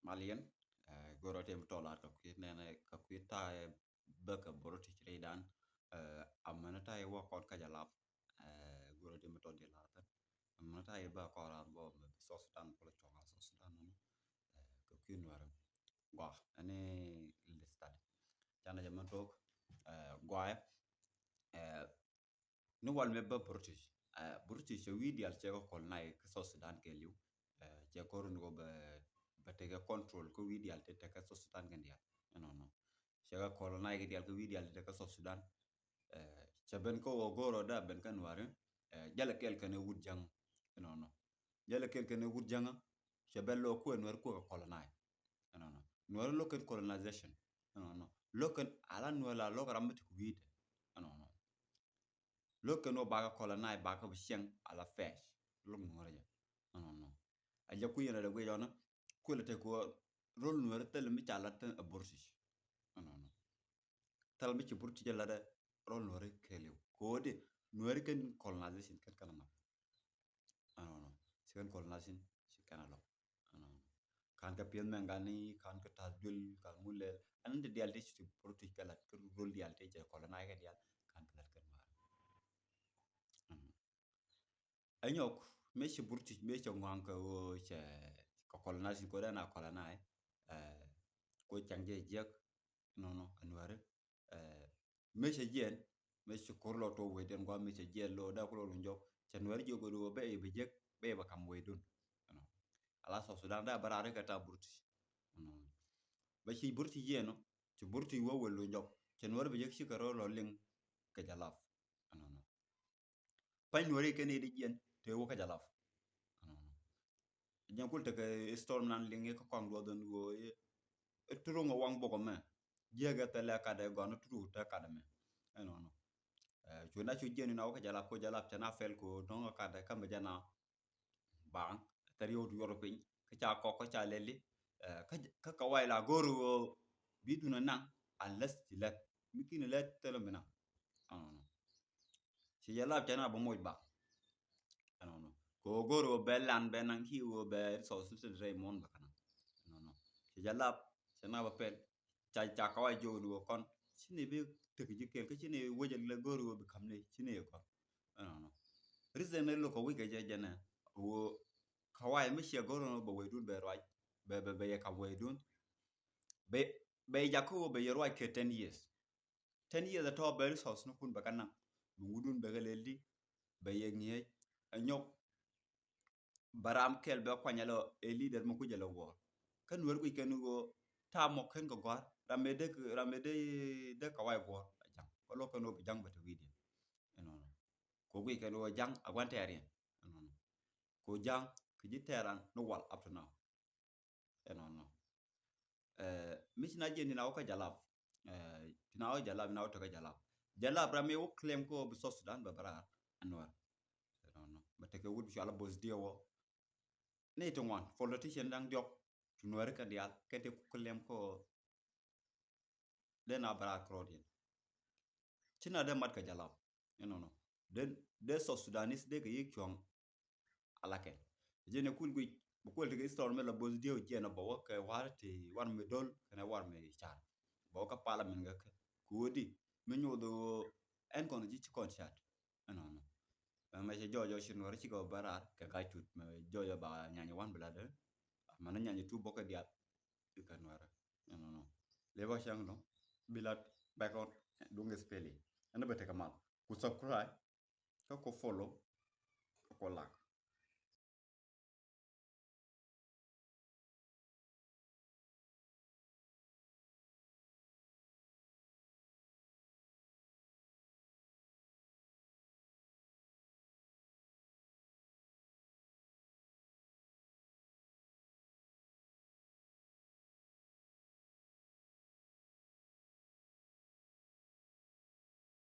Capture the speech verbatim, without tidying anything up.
Mal yɛn, eh, go̱rɔ ti mi tɔl lar kɛ kui̱ nɛnɛ kɛ kui̱ ta̱a̱ bä kɛ British rɛydan, eh, amäni ta̱a̱ wä kɔn kä Jalap, eh, go̱rɔ ti mi tɔl di lar thin. Amäni ta̱a̱ bä kɔn ran bä mɛ bi South Sudan bä lɛ cuɔ̱ŋ a South Sudan nɔnɔ, eh, kɛ kui̱ Nuɛr. Gɔaa, ɛni lɛ study. Canɛ jɛ mɛn tok, eh, gɔaa, eh, ni wal mɛ bä British. Eh, British cɛ wi̱i̱ dial cɛ kɛ colonize kä South Sudan kɛɛliw. Eh, cɛ kɔr ni kɔ bɛ, bɛ tekɛ control kä wi̱i̱ dial ti tekɛ South Sudan kɛn dial. Ɛnɔnɔ. Cɛ kɛ colonize kɛ dial kä wi̱i̱ dial ti tekɛ South Sudan. Eh, cɛ ben kä wä go̱rɔ da ben kä Nuäri. Eh, jälɛ kɛɛl kɛn ɛ wut jäŋ. Ɛnɔnɔ. Jälɛ kɛɛl kɛn ɛ wut jäŋä. Cɛ ben lɔ kuɛ Nuäri kuɛ kɛ colonize. Ɛnɔnɔ. Nuäri lo̱k kɛn colonization. Ɛnɔnɔ. Lo̱k kɛn ala Nuäri la lo̱k ram mi ti ku wi̱i̱dɛ. Ɛnɔnɔ. Lo̱k kɛn wä bakɛ colonize bakɛ bi cieŋ ala fɛɛc. Lo̱k Nuäri jɛ. Ɛnɔnɔ. A jɛ kui̱ yɛn a dɛ guic ɔnɔ. Kuilɛ tek wä rol Nuäri thil mi ca lat thin a British. Ɛnɔnɔ. Thil mi ci British jɛ lat dɛ rol Nuäri kɛɛliw. Kɛ wä di Nuäri kɛn colonization kɛn kɛn a map. Ɛnɔnɔ. Ci kɛn colonization ci kɛn a lɔ. Ɛnɔnɔ. Kan kɛ piɛth mɛn gani, kan kɛ ta̱th duël, kan ŋu lɛl. Ɛn ti dial ti ci British kɛ lat, kɛ rol dial ti cɛ colonize kɛ dial, kan kɛ lat kɛ Nuäri. Ɛnɔnɔ. Ɛ nyɔk, mëë cɛ British, mëë cɛ ŋɔaŋ kɛ ɣöö cɛ kɛ colonize, kɛ ɣöö dee na colonize, eh, kɛ ɣöö cäŋ jɛ jiäk, nɔnɔ, ɛ Nuäri, eh, mëë cɛ jiɛn, mëë cɛ ko̱r lɔ tuɔɔk wecdiɛn gua̱a̱th, mëë cɛ jiɛn lɔ, dee kulɔ luny jɔk, cɛ Nuäri jiök ɣöö bɛ i̱ bɛ jiäk, bɛ i̱ bɛ kam wecdun. Ɛnɔ. Ala South Sudan dee bɛ raar kɛ ta̱a̱ British. Ɛnɔ. Bɛ ci British jiɛn ɔ, ci British wä wä luny jɔk, cɛ Nuäri bɛ jiäk cikɛ rɔ lɔ liŋ kɛ Jalap. Ɛnɔnɔ. Pa̱ny Nuäri kɛn i̱ di jiɛn te wä kä Jalap. Ɛnɔnɔ. Jiɛn kul tekɛ storm nan liŋ i̱ kä kɔaŋ duɔth ɛn ɣöö i̱, i̱ turuŋ ɛ waŋ bok ɛmɛ. Jiäk ɛ thɛlɛ kadɛ gɔn i̱ turuŋ te kadɛ mɛ. Ɛnɔnɔ. Eh, cu na cu jiɛn in a wä kä Jalap, ko Jalap cɛ na fɛl ko dɔ̱ŋ ɛ kadɛ kä mɛ jɛ na. Baŋ, thɛr yio̱w ti yuɔr piny, kä ca kɔk, kä ca lɛli, eh, kä, kä kɛ way la go̱o̱r ɣöö bi dun ɛ naŋ, unless ci lɛth. Mi kin ɛ lɛth thilɛ mi naŋ. Ɛnɔnɔ. Ci Jalap cɛ na bä moc ba. Ɛnɔnɔ. Kɛ ɣöö go̱o̱r ɣöö bɛ lan bɛ naŋ ki ɣöö bɛ resources ti rɛy muɔ̱n bɛ kɛ naŋ. Ɛnɔnɔ. Ci Jalap cɛ na bä pɛl. Ca, ca kawai jiök ni wä kɔn. Ci ni bi tek ji̱ kɛl, kä ci ni wecɛ lɛ go̱o̱r wä bi ka̱m ni, ci ni kɔn. Ɛnɔnɔ. Reason ni lo̱k kɛ wi̱c kɛ jɛ jɛnɛ. Wä kawai mi ciɛ go̱o̱r wä bɛ wecdun bɛ ruac. Bɛ, bɛ, bɛ yɛ kam wecdun. Bɛ, bɛ jak kä wä bɛ yɛ ruac kɛ ten years. Ten years ɛ tɔ̱ bɛ resource ni kun bɛ kɛ naŋ. Bi wudun bɛ kɛ lɛl di. Bɛ yɛ ŋi̱eec. Ɛ nyɔk. Bɛ ram kɛl bɛ kuany alɔ ɛ leader mi kuc alɔ guɔ̱ɔ̱r. Kä Nuäär guic kɛn ɣöö ta̱a̱ mɔ kɛn kɛ gɔ̱a̱r ram ëë dee, ram ëë dee, dee kawai guɔ̱ɔ̱r a ja̱ŋ. Kä lɔ kɛn ɣöö bi ja̱ŋ bɛ te wi̱i̱diɛn. Ɛnɔnɔ. Kɛ guic kɛn ɣöö ja̱ŋ a gua̱n tɛɛriɛn. Ɛnɔnɔ. Kɛ ɣöö ja̱ŋ kɛ ji̱ tɛɛran ni wal up to now. Ɛnɔnɔ. Eh, mi ci na jiɛn in a wä kä Jalap. Eh, ci na wä Jalap, in a wä te kä Jalap. Jalap ram mi wä claim kä bi South Sudan bɛ bɛ raar a Nuäär. Ɛnɔnɔ. Mɛ tekɛ wut bi cɔal a both diɛ wä. Ni ti ŋuan, politician da̱ŋ diɔk, ti Nuäär kɛ diaal, kɛ ti ku claim kä dee na bɛ raar kɛ rɔɔdiɛn. Ci na dee mat kɛ Jalap. Ɛnɔnɔ. Dee, dee South Sudanese dee kɛ yik cuɔ̱ŋ. Alakɛ. Jɛn ɛ kul guic, bi kuɛl ti kɛ history mɛ la both diɛ wä jiɛn ɔ bɛ wä kɛ war ti war mi dol, kɛnɛ war mi car. Bɛ wä kä parliament kɛ kɛ. Kɛ wä di, mi nyoth ɣöö ɛn kɔn ji̱ ci kɔn cat. Ɛnɔnɔ. Mɛ, mɛ cɛ jɔɔc ɔ ci Nuäär cikɛ bɛ raar kɛ ga̱a̱c tut. Mɛ jɔɔc ɔ ba nyany wan bi lat ɛ. Mɛ ni nyany tu bɔkɛ diaal. Ikɛ Nuäär. Ɛnɔnɔ. Leba cäŋ nɔ. Bi lat back on. Duŋ spelling. Ɛn bɛ tekɛ mal. Ku subscribe. Kä ku follow. Kä ku like.